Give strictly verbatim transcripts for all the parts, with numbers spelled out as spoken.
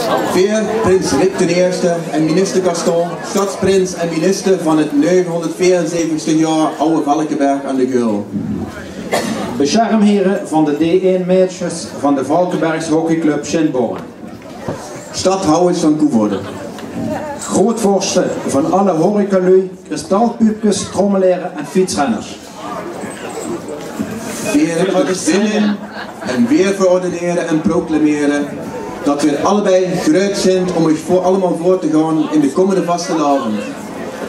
Veer prins Rick d'n Ierste en minister Gaston, sjtadsprins en minister van 't neugehónderdveerenzeventigste jaor Aw Valkeberg aan de Geul. Besjermhiere van de D1 maedjes van de Valkebergse hockeyclub Sjinborn. Sjtadhawwers van Koevorde. Grootvorste van alle horecaluuj, kristalpuupkes, trommelere en fietsrenners. Veer protesteren en veer verordenere en proclamere dat veer allebei greut zint óm uuch veur allemaol veur te gaon in de kómmende vastelaovend.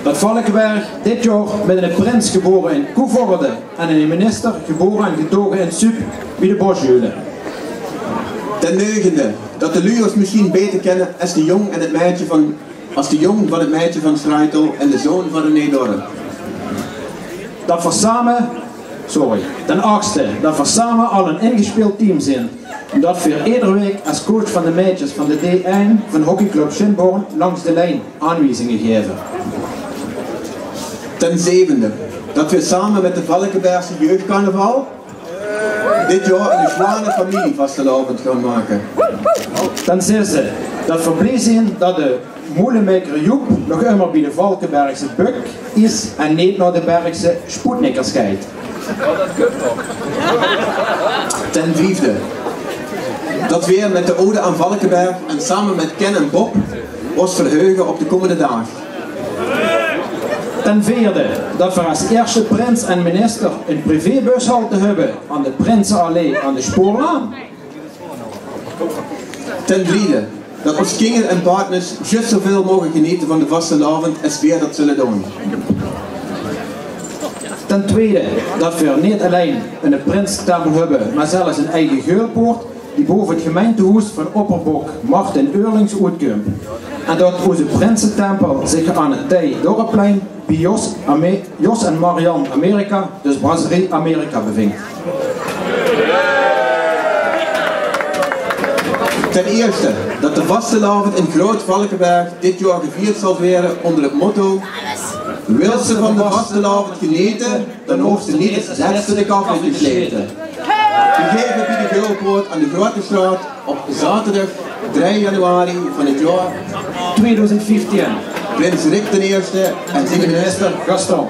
Dat Valkeberg dit jaor mit 'ne prins gebore in Koevorde en 'ne minister gebore en getoge in Suup bie de Bosjeule. Ten neugende, dat de luuj ós mesjiens beter kinne es de jóng en 't maedje van, es de jóng van 't maedje van Sjraetel en de zoon van René Dorre. Dat veer same, sorry, ten achste, dat veer same al 'n ingespeeld team zint. En dat veer eder week es coach van de maedjes van de D1 van hockeyclub Sjinborn langs de lien aanwiezinge gaeve. Ten zevende, dat veer same mit de Valkebergse jeugcarnaval dit jaor 'ne sjwane familievastelaovend gaon make. Ten zesde, dat veer blie zint dat de moelemaeker Joep nog ummer bie de Valkebergse Bök is en neet nao de Bergse Spoetnikkers geit. Ten viefde, dat veer mit de Ode aan Valkeberg en same mit Ken en Bob ós verheuge op de kómmende daag. Ten veerde, dat veer es ierste prins en minister 'n privébushalte höbbe aan de Prinseallee aan de Spoorlaan. Ten driede, dat ós kinger en partners zjus zoväöl moge genete van de vastelaovend es veer dat zulle doon. Ten twiede, dat veer neet allein 'ne prinsetempel höbbe, mer zelfs 'n eige Geulpoort die bove 't gemeintehoes van opperbok Martin Eurlings oetkump. En dat ózze prinsetempel zich aan 't Tij Dorreplein bie Jos, Ame-, Jos en Marian Amerika, dus Brasserie Amerika, bevindj. Ten ierste, dat de vastelaovend in Groot Valkeberg dit jaor gevierd zal waere ónger 't motto: wils se van de vastelaovend genete, dan hoofs se neet es lèste de kaffee te sjlete. Gegaeve bie de Geulpoort aan de Grote Sjtraot op zaoterdig drei januari van 't jaor tweedoezend vieftien. Prins Rick d'n Ierste en zien minister Gaston.